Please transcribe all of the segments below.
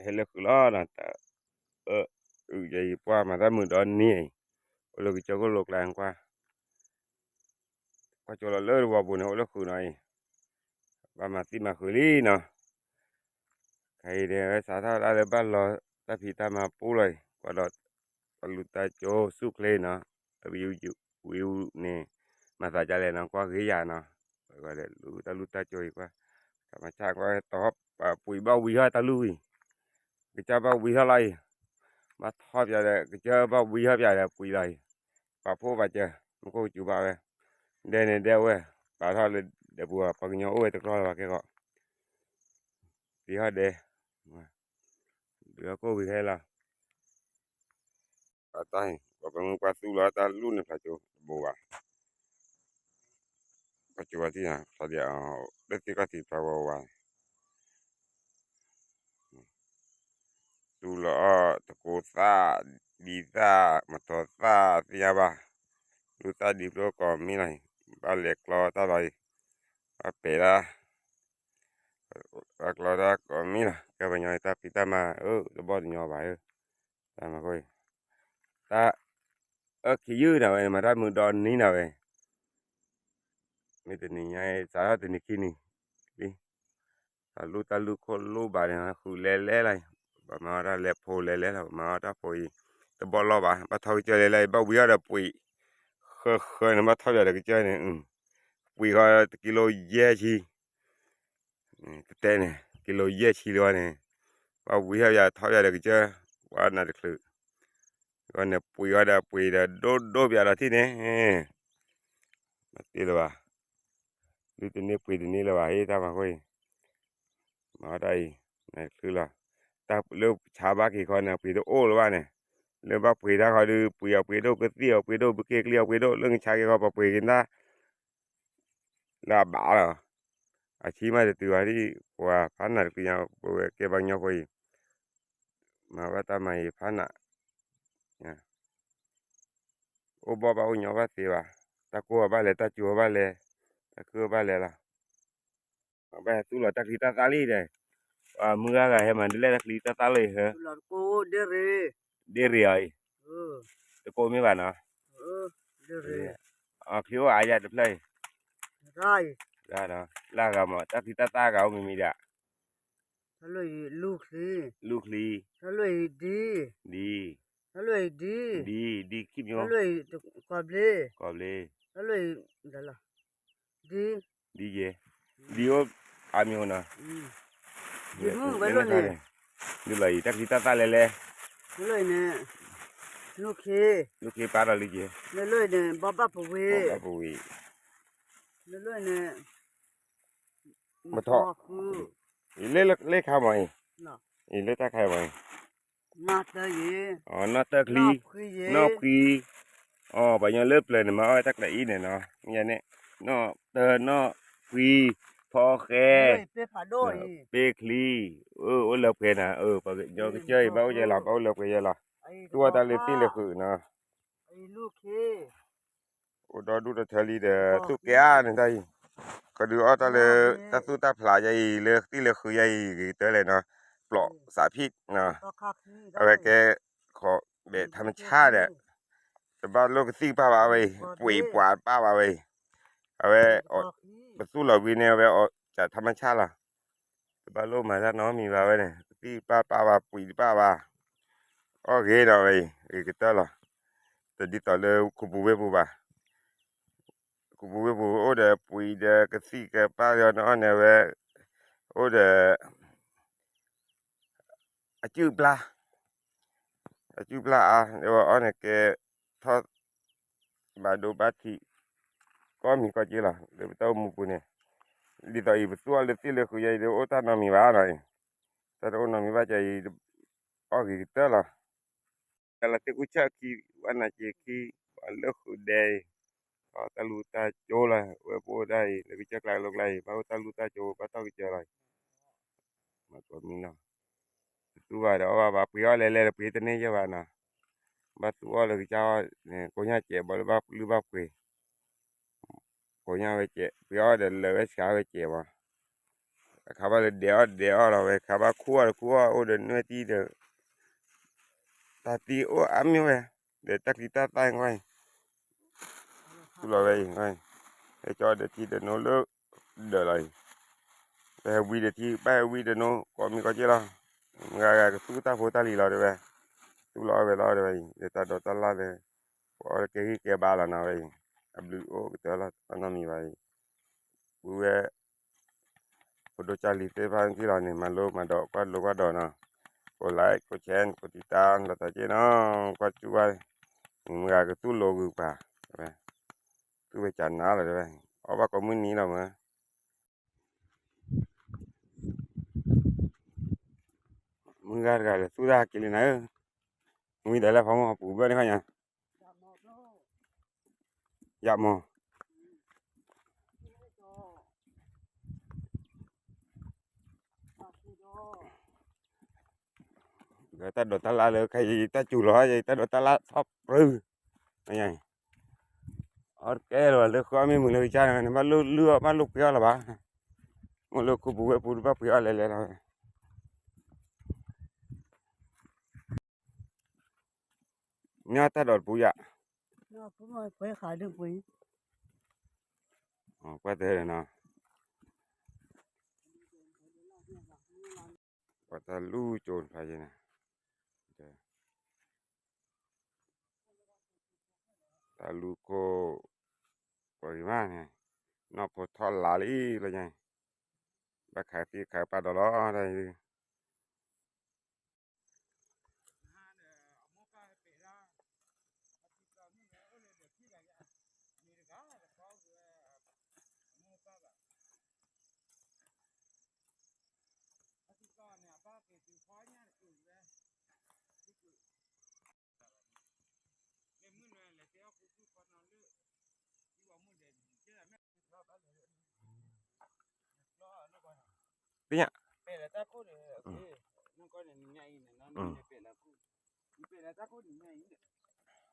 ဟဲလၢဃုာ်လီၤနီၤ, တၢ်အၢအုၣ်ယဲအံၤ ပှၤမၤတၢ်မုာ်ဒီနံၤအံၤ, အိၣ်လၢကစၢၢ်ခိၣ်လိၤကျါကွၢ်, ကွၢ်ကၠိလီၤလၢတဝီပူၤန့ၣ် အိၣ်လၢဃုာ်နီၤအံၤ, ဘၣ်မၤသံမၤဃုာ်လံနီၤ, ခဲအံၤဒီး ဝဲစးထီၣ်ဒၣ်လၢဘၣ်လီၤတၢ်ဖံးတၢ်မၤပူလီၤအံၤ, ကွၢ်ဒီး တၢ်လူၢ်တၢ်ကၠိဆူၣ်ချ့နီၤ, ဝံၤအူန့ၣ် မၤသးဒ်လဲၣ်နီၤ, ကွၢ်ဂ့ၤယၤနီၤ, ဝဲဒီးလူၢ်တၢ်လူၢ်တၢ်ကၠိအံၤကွၢ်, တၢ်မၤဆၣ်ကွၢ်တီပှၤပှံၤဘၣ်ဝံၤဟီၣ်တၢ်လူၢ်ဝံၤ, ကစၢ်ဘၣ်ဝံၤဟီၣ်လီၤအံၤ, ဘၣ်ထီၣ်ပၠးဒီး ကစၢ်ဘၣ်ဝံၤဟီၣ်ပၠးဒီးပှံၤလီၤအံၤ, ပာ်ဖှိၣ်ပာ်စၢၤ မူခိၣ်ကစူၤဘၣ်ဝဲ, ဒဲန့ၣ်ဒဲဝဲ, ပာ်ထီၣ်လၢဒဲပူၤ ပှၤကညီအိၣ်ဝဲတကျီလၢၤဘၣ်ကဲကီး, သံဟီၣ်ဒဲ, ဒုးဟီၣ်ခိၣ်ဝံၤခဲလီၤ အတၢ်အံၤ ပှၤပမ့ၢ်ကွၢ်သူလီၤတၢ်လူၢ်န့ၣ် ဖျါကၠိတဘိဘၣ်, ပှၤကၠိဝဲသ့ၣ်ညါ ဖျါဒံးအီၤ လၢသ့ၣ်ခီၣ်ထံးဖျါဝဲဝဲ, သူလီၤအီၣ်တကိးသၣ်, ဒံသၣ်, မထီသၣ်သ့ၣ်ညါဘၣ်, လူၢ်သၣ်ဒံဖျိကိးမံၤလီၤအံၤ, ဘၣ်လဲၤကျီတၢ်လီၤအံၤ, ဘၣ်ပဲာ်တၢ် ဘၣ်ကျီတၢ်ကိးမံၤလီၤ, ကဲပှၤကညီတၢ်ဖံးတၢ်မၤဧၢ တဘီၣ်တညီဘၣ်ဧၢ, တၢ်မၤဃိအံၤ, တၢ် အၢခံယုၢ်နၤဝဲ မၤတၢ်မုာ်ဒီနံၤနၤဝဲ, မ့ၢ်တနံၤညါအံၤ စးထီၣ်တနံၤခံနံၤလံ, တၢ်လူၢ်တၢ်လူၢ်ခိၣ်လိၣ်ဘၣ်န့ၣ် ဃုာ်လဲၤလဲၤလီၤ, ပမၤအီၣ်တၢ်လဲၤဖိလဲၤလဲၤလီၤ, ပမၤအီၣ်တၢ်ဖိအံၤ တဘီၣ်လီၢ်ဘၣ်, ဘၣ်ထီၣ်ကစၢၢ်လဲၤလဲၤ ဘၣ်ဝံၤအီၤဒီးပှံၤ, ဃၢဃၢန့ၣ် ဘၣ်ထီၣ်ပၠးဒီးကစၢၢ်န့ၣ်, ပှံၤဃီတကံလိယဲၢ်ဆံ တတဲန့ၣ် ကံလိယဲၢ်ဆံလၢၤဝဲန့ၣ်, ဘၣ်ဝံၤဟီၣ်ပၠးထီၣ်ပၠးဒီးကစၢၢ်, ဝဲနၤတချုး, ဝဲန့ၣ်ပှံၤဃီဒီးပှံၤဒီးဒိၣ်ဒိၣ်ပၠးဒီးထံၣ်န့ၣ်, မၤတ့ၢ်လၢၤဘၣ်, ဒုးတန့ၢ်ပှံၤတန့ၢ်လၢၤဘၣ် ဟ့ၣ်တၢ်မၤဃိအံၤ, မၤအီၣ်တၢ်အံၤ, နၤတချုးလီၤ, တၢ်လၢဆါဘၣ်က့ၤခီန့ၣ် ပှံၤတအိၣ်လၢၤဘၣ်န့ၣ်, လၢဘၣ်ပှ့ၤတၢ်ခီဒုး ပှ့ၤအပှ့ၤဒိၣ် ကသံၣ်အပှ့ၤဒိၣ် ဘုက့ၢ်ကျံအပှ့ၤဒိၣ် လၢနဆါက့ၤခီပှ့ၤက့ၤတၢ် လၢအဘၣ်လီၤ, အဆံမးတတုၤဘၣ်ဒ် ပှၤဖးနးတပံၤညါ ပဝဲကဲပှၤကညီဖိအံၤ, မၤဘၣ်တၢ်မၤအံၤဖးနး, အိၣ်ဘီၣ်ဘၣ်အိၣ်ညီဘၣ်သ့ဘၣ်, တၢ်ကိၢ်ဘၣ်လဲၣ် တၢ်စူၤဘၣ်လဲၣ်, တၢ်ခုၣ်ဘၣ်လဲၣ်လီၤ ဘၣ်ဟဲသူလီၤတၢ်ချံတၢ်သၣ်လံဒီး, မုၢ်ဂၤဂၤဟဲမၤဒ်လဲၣ်တၢ်ချံတၢ်သၣ်လၢအံၤဟၢ, ဒ့ရ့ၤအီၤအံၤ, တကိးမ့ၢ်ဘၣ်နီၤ, အချံအိၣ်အါယၤတဖျၢၣ်အံၤ, လၢအဂၤမး တၢ်ချံတၢ်သၣ်ဂၤအိၣ်မံၤမံၤဒၣ်, လူၢ်ချံ, ဒ်, ဒ်, ကိးဘျ့, ဒ်ယဲ, ဒ်အိၣ်အါမံၤနီၤ, ဒ်လီၤအံၤ တၢ်ချံတၢ်သၣ်လဲၣ်လဲၣ်, လူၢ်ခ့ပာ်ဒီးလံက့ၤ, ဘၣ်ပဝံၤ, မထီၣ်, အံၤလၢခါမးအံၤ, အံၤလၢတၢ်ခါမးအံၤ, နီၢ်တၢ်ချံ, နီၢ်ဖှံ, အပှၤကညီလၢပျၢၤန့ၣ် မၤအီၣ်ဝဲတၢ်ကျးအံၤန့ၣ်နီၤ, မ့ၢ်န့ၣ်, နီၢ်တၢ် နီၢ်ဖှံ, ဖီဃဲ, ပ့ချံ, အိၣ်လၢပှဲၤနၤ, ပှၤကညီကစၢ်အံၤ ဘၣ်အိၣ်ယဲလီၤ ဘၣ်အိၣ်လၢပှဲၤယဲလီၤ, သူၣ်အီၣ်တၢ်လၢသ့ၣ်လၢဃုာ်နီၤ အိၣ်ဒီဒူၣ်တထၢလံဒီး သူၣ်ကဲအါန့ၣ်တၢ်အံၤ, ကဒုးအီၣ်တၢ်လၢ တၢ်သူၣ်တၢ်ဖျးယဲအံၤ လၢသ့ၣ်လၢဃုာ်ယဲအံၤ ဂ့ၤကတၢၢ်လဲၣ်နီၤ, ပျီၣ်စးဖံၣ်, အဝဲကဲ ခိးဘဲးထါမဆါဒီး, တဘၣ်လိၣ်ကသံၣ်ကပၢ်ဘၣ်ဝဲအံၤ, ပှ့ၤပှၤတပၢ်ဘၣ်ဝဲအံၤ, အဝဲ ပသူၣ်လီၤဝံၤန့ၣ် အဝဲအီၣ်စးထါမဆါလီၤ တဘၣ်လိၣ်မၤတၢ်နီတမံၤဘၣ်ဝဲန့ၣ် သံၣ်တပၢ်ပၢ်ဘၣ် ပှ့ၤတပၢ်ဘၣ်, အီၣ်ဂ့ၤဒီးဝဲအံၤ ဂ့ၤကတၢၢ်လီၤ, တဒ်သိးလၢခူပူၤဝ့ၢ်ပူၤဘၣ်, ခူပူၤဝ့ၢ်ပူၤအိၣ်ဒီးပှ့ၤဒီးကသံၣ်ကပၢ်ဒီးနအီၣ်န့ၣ်ဝဲ, အိၣ်ဒီး အစုၣ်ပျၢ်, အစုၣ်ပျၢ်အါ, အီၣ်န့ၣ်ကဲထီၣ် ဘၣ်ဒိဘၣ်ထံး, ကီၢ်မံၤကီၢ်စ့လီၤ လၢပတၢ်အိၣ်မူပူၤန့ၣ်, ဒ်သိးအံၤ ပသူၣ်အီၣ်လၢသ့ၣ်လၢဃုာ်ယဲအံၤ တအိၣ်တၢ်နီတမံၤဘၣ်နီၤအံၤ, တၢ်တအိၣ်နီတမံၤဘၣ်ကဲအံၤ, အီၣ်ဂ့ၤကတၢၢ်လီၤ, ကလီၤသ့ၣ်ကူၣ်ဆၣ်ခံ, ဝဲနၤစ့ၤခံ, ပှၤလၢဃုာ်ဒဲအံၤ, တၢ်လူၢ်တၢ်ကၠိလီၤ ဝဲပအိၣ်ဒၣ်အံၤ လၢကစၢၢ်ကျါလိကျါအံၤ ဘၣ်အိၣ်တၢ်လူၢ်တၢ်ကၠိ ဘၣ်ထီၣ်ကစၢၢ်လီၤ မၤကိးမံၤလီၤ, တသူဘၣ်ဒီးအီၣ်ဘၣ်ဘၣ် ပှ့ၤအီၣ်လဲၤလဲၤဒီးပှ့ၤတန့ၢ်ယဲၢ်ဘၣ်နီၤ, ဘၣ်သူအီၣ်လၢကစၢ်အီၣ်န့ၣ် ကိးညါစဲးဘၣ်လၢဘၣ်လုၢ်ဘၣ်ပှ့ၤ, ကိးညါဝဲစဲး ပှ့ၤအီၣ်ဒီးလၢာ်ဝဲစှၤဝဲစဲးမး, အခါဘၣ်လၢဒဲးအီၣ်ဒဲးအီၣ်လီၤဝဲ ခါဘၣ်ခူၣ်အီၣ်ဒီးခူၣ်အီၣ် အိၣ်ဒီးနွဲၣ်တံၢ်ဒီး တၢ်သံအိၣ်အါမ့ၢ်ဝဲ ဒီးတၢ်ချံတၢ်သၣ်ကွၢ်အံၤ သူၣ်လီၤဝဲအံၤ ဟဲကၠီဒီးထံဒီးနိလၢ ဒၢးလီၤအံၤ ပဟဲဝံဒီးထံ ဘၣ်ဟဲဝံဒီးနိ ကိးမံၤကိးက့လီၤ မုၢ်ဂၤဂၤကသူၣ်တၢ်ဖိတၢ်လံၤလီၤတဲဝဲ သူၣ်လီၤအီၣ်ဝဲလီၤတဲဝဲအံၤ ဒီးတၢ်ဒိးတၢ်လၣ်လၢ ပအီၣ်လၢကဲဂံၢ်ကဲဘါလီၤနီၤဝဲအံၤ အဘျုးအိၣ်ကတၢၢ်လီၤ အနီတမံၤဘၣ်အံၤ ပုၢ်ဝဲၢ် ဖိဒိၣ်ကၢ်လံၤသ့ၣ်တဖၣ်န့ၣ်လီၤန့ၣ် မၤလိမၤဒိးကွၢ်လိကွၢ်ဒိးနီၤ ကိးlike ကိးshare ကိးတံာ်တာ် လီၤတက့ၢ်နီၤ ကွၢ်စူၣ်ဝဲ မုၢ်ဂၤကသူၣ်လိာ်ဂုာ်ပှၤ သူၣ်ဝဲကနါလီၤတဲဝဲ အီၣ်ဘၣ်ကိးမုၢ်နံၤလီၤမၢ် မုၢ်ဂၤတဂၤလဲၤသူၣ်တၢ်က့ၤလံနၤဧၢ မုၢ်ဂၤလဲၤဖီမီၢ်ပူၤဘၢန့ၣ်ခီညါ ယမီၢ် တၢ်ဒိးတၢ်လၣ်လၢခဲအံၤ တၢ်စူၤလီၤ တၢ်ဒိးတၢ်လၣ်ထီၣ်ပြၢ အီၣ်တကဲလၢၤဘၣ် လၢဃုအီၣ်မ့ၢ်မုာ်လၢကစၢ်န့ၣ် ဘၣ်လိၣ်လုၢ်အီၣ် ဘၣ်လိၣ်ပှ့ၤအီၣ်လၢၤဘၣ် မ့ၢ်လၢခိပူၤဝဲပူၤတဘၣ်ပှ့ၤအီၣ်လဲၤလဲၤလီၤဝဲ မ့ၢ်တၢ်ဒိးတပူၤယၤ ကွၢ်တနီၤ ပှၤတၢ်လူၢ်ကၠိတဖၣ်ယဲန့ၣ် တၢ်လူၢ်ခိၣ် ပှၤဂ့ၤမးန့ၣ် နီၢ်ဖိထီၣ်လါလံလီၤညါ ဘၣ်ခးသံခးပာ်ဒီးလီၤတၢ်အံၤ သ့ၣ်ညါ ပှဲၤဒၣ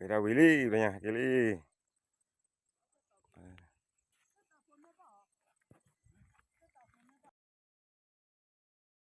်ဝံၤလံ ပညါက့ၤလံ